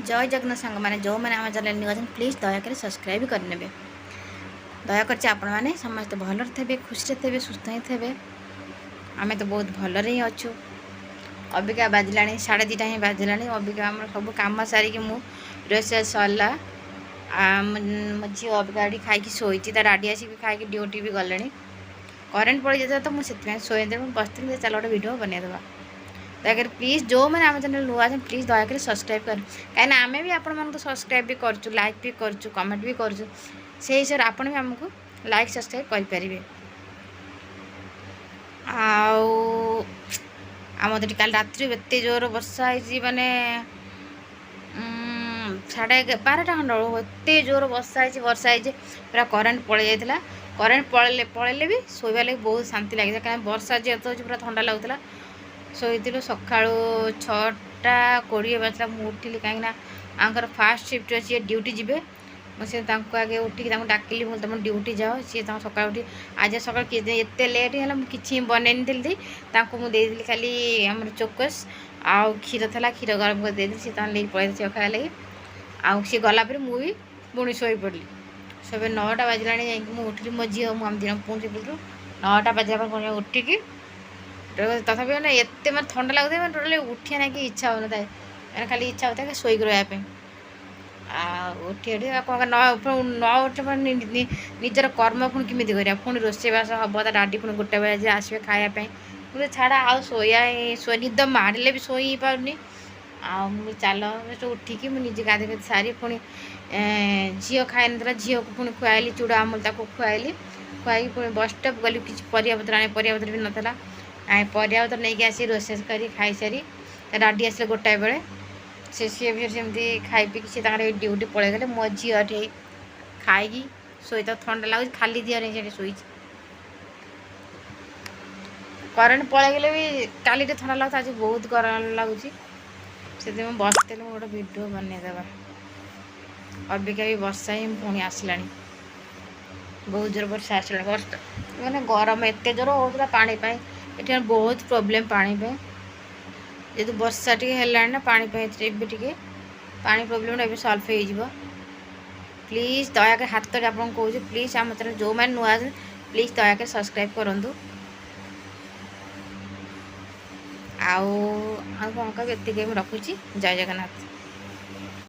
ଜୟ ଜଗନ୍ନାଥ ସାଙ୍ଗମାନେ। ଯେଉଁମାନେ ଆମ ଚ୍ୟାନେଲ୍ ନୂଆ ଅଛନ୍ତି, ପ୍ଲିଜ୍ ଦୟାକରି ସବସ୍କ୍ରାଇବ୍ କରିନେବେ। ଦୟା କରିଛି ଆପଣମାନେ ସମସ୍ତେ ଭଲରେ ଥିବେ, ଖୁସିରେ ଥିବେ, ସୁସ୍ଥ ହିଁ ଥିବେ। ଆମେ ତ ବହୁତ ଭଲରେ ହିଁ ଅଛୁ। ଅବିକା ବାଜିଲାଣି 2:30 ହିଁ ବାଜିଲାଣି। ଅବିକା ଆମର ସବୁ କାମ ସାରିକି ମୁଁ ରୋଷେଇ ସରିଲା। ମୋ ଝିଅ ଅବିକା ଏଠି ଖାଇକି ଶୋଇଛି। ତା ଡାଡ଼ି ଆସିକି ଖାଇକି ଡ୍ୟୁଟି ବି ଗଲେଣି। କରେଣ୍ଟ ପଳେଇ ଯାଇଥିଲା ତ ମୁଁ ସେଥିପାଇଁ ଶୋଇଥିଲି। ମୁଁ ବସିଥିଲି, ଚାଲ ଗୋଟେ ଭିଡ଼ିଓ ବନେଇଦେବା। ଦୟାକରି ପ୍ଲିଜ୍ ଯେଉଁମାନେ ଆମ ଚ୍ୟାନେଲ୍ ନୂଆ ଅଛନ୍ତି, ପ୍ଲିଜ୍ ଦୟାକରି ସବସ୍କ୍ରାଇବ୍ କର, କାହିଁକିନା ଆମେ ବି ଆପଣମାନଙ୍କୁ ସବସ୍କ୍ରାଇବ୍ ବି କରୁଛୁ, ଲାଇକ୍ ବି କରୁଛୁ, କମେଣ୍ଟ ବି କରୁଛୁ। ସେଇ ହିସାବରେ ଆପଣ ବି ଆମକୁ ଲାଇକ୍ ସବସ୍କ୍ରାଇବ୍ କରିପାରିବେ। ଆଉ ଆମର ତ କାଲି ରାତିରେ ଏତେ ଜୋର ବର୍ଷା ହେଇଛି, ମାନେ 12:30 ଖଣ୍ଡ ବେଳକୁ ଏତେ ଜୋର ବର୍ଷା ହେଇଛି। ବର୍ଷା ହେଇଛି, ପୁରା କରେଣ୍ଟ ପଳେଇ ଯାଇଥିଲା। କରେଣ୍ଟ ପଳେଇଲେ ବି ଶୋଇବା ଲାଗି ବହୁତ ଶାନ୍ତି ଲାଗିଥିଲା, କାହିଁକି ବର୍ଷା ଯେହେତୁ ହେଉଛି, ପୁରା ଥଣ୍ଡା ଲାଗୁଥିଲା। ଶୋଇଥିଲୁ। ସକାଳୁ 6:20 ବାଜିଲା, ମୁଁ ଉଠିଲି, କାହିଁକିନା ଆଙ୍କର ଫାଷ୍ଟ ସିଫ୍ଟ ଅଛି, ଡ୍ୟୁଟି ଯିବେ। ମୁଁ ସେ ତାଙ୍କୁ ଆଗେ ଉଠିକି ତାଙ୍କୁ ଡାକିଲି, ମୁଁ ତମ ଡ୍ୟୁଟି ଯାଅ। ସିଏ ତାଙ୍କ ସକାଳୁ ଉଠି, ଆଜି ସକାଳୁ ଏତେ ଲେଟ୍ ହେଲା, ମୁଁ କିଛି ବନେଇ ନଥିଲି। ତାଙ୍କୁ ମୁଁ ଦେଇଥିଲି ଖାଲି ଆମର ଚୋକୋସ୍ ଆଉ କ୍ଷୀର ଥିଲା, କ୍ଷୀର ଗରମ କରି ଦେଇଥିଲି। ସିଏ ତାଙ୍କୁ ନେଇକି ପଳେଇଥିଲେ ଖାଇବା ଲାଗି। ଆଉ ସିଏ ଗଲା ପରେ ମୁଁ ବି ପୁଣି ଶୋଇପଡ଼ିଲି। ସେବେ 9ଟା ବାଜିଲାଣି ଯାଇକି ମୁଁ ଉଠିଲି। ମୋ ଝିଅ, ମୁଁ, ଆମେ 2 ଜଣ ପୁଣି ଶୋଇପଡ଼ିଲୁ। 9ଟା ବାଜିଲା ପରେ ପୁଣି ଉଠିକି, ତଥାପି ମାନେ ଏତେ ମାନେ ଥଣ୍ଡା ଲାଗୁଥାଏ, ମାନେ ଟୋଟାଲି ଉଠିବା ନାକି ଇଚ୍ଛା ହେଉନଥାଏ। ମାନେ ଖାଲି ଇଚ୍ଛା ହେଉଥାଏ ଶୋଇକି ରହିବା ପାଇଁ। ଆଉ ଉଠି ଉଠି ଆଉ କ'ଣ ନ ନ ଉଠିଲେ ନିଜର କର୍ମ ପୁଣି କେମିତି କରିବା? ପୁଣି ରୋଷେଇବାସ ହେବ, ତା ଡାଡ଼ି ପୁଣି ଗୋଟେ ବେଳେ ଯେ ଆସିବେ ଖାଇବା ପାଇଁ। ମୁଁ ଛାଡ଼, ଆଉ ଶୋଇବା ନିଦ ମାରିଲେ ବି ଶୋଇ ପାରୁନି। ଆଉ ମୁଁ ଚାଲ ସେଠୁ ଉଠିକି ମୁଁ ନିଜେ ଗାଧୋଇ ପାଧୋଇ ସାରି ପୁଣି ଝିଅ ଖାଇନଥିଲା, ଝିଅକୁ ପୁଣି ଖୁଆଇଲି, ଚୁଡ଼ା ଅମୁଲ ତାକୁ ଖୁଆଇଲି। ଖୁଆଇକି ପୁଣି ବସ୍ ଷ୍ଟପ୍ ଗଲି କିଛି ପରିବାପତ୍ର ଆଣି, ପରିବାପତ୍ର ବି ନଥିଲା। ପରିବାପତ୍ର ନେଇକି ଆସି ରୋଷେଇ କରି ଖାଇସାରି ତା ଡାଡ଼ି ଆସିଲେ ଗୋଟାଏ ବେଳେ। ସିଏ ବି ସେମିତି ଖାଇ ପିଇକି ସିଏ ତାଙ୍କର ଡ୍ୟୁଟି ପଳେଇଗଲେ। ମୋ ଝିଅ ଏଠି ଖାଇକି ଶୋଇ, ତ ଥଣ୍ଡା ଲାଗୁଛି, ଖାଲି ଦେହରେ ସେଠି ଶୋଇଛି। କରେଣ୍ଟ ପଳେଇଗଲେ ବି କାଲି ଟିକେ ଥଣ୍ଡା ଲାଗୁଛି, ଆଜି ବହୁତ ଗରମ ଲାଗୁଛି। ସେଥିପାଇଁ ମୁଁ ବସିଥିଲି, ମୁଁ ଗୋଟେ ଭିଡ଼ିଓ ବନେଇଦେବା। ଅବିକା ବି ବର୍ଷା ହିଁ ପୁଣି ଆସିଲାଣି, ବହୁତ ଜୋର ବର୍ଷା ଆସିଲାଣି। ବର୍ଷା ମାନେ ଗରମ ଏତେ ଜୋର ହେଉଥିଲା, ପାଣି ପାଇଁ ଏଠି ବହୁତ ପ୍ରୋବ୍ଲେମ୍ ପାଣି ପାଇଁ। ଯେହେତୁ ବର୍ଷା ଟିକେ ହେଲାଣି ନା, ପାଣି ପାଇଁ ଏବେ ଟିକେ ପାଣି ପ୍ରୋବ୍ଲେମ୍ଟା ଏବେ ସଲ୍ଭ ହେଇଯିବ। ପ୍ଲିଜ୍ ଦୟାକରି ହାତରେ ଆପଣଙ୍କୁ କହୁଛି, ପ୍ଲିଜ୍ ଆମ ଚ୍ୟାନେଲ୍ ଯେଉଁମାନେ ନୂଆ ଅଛନ୍ତି, ପ୍ଲିଜ୍ ଦୟାକରି ସବସ୍କ୍ରାଇବ୍ କରନ୍ତୁ। ଆଉ ଆଉ କ'ଣ କହିବି, ଏତିକି ମୁଁ ରଖୁଛି। ଜୟ ଜଗନ୍ନାଥ।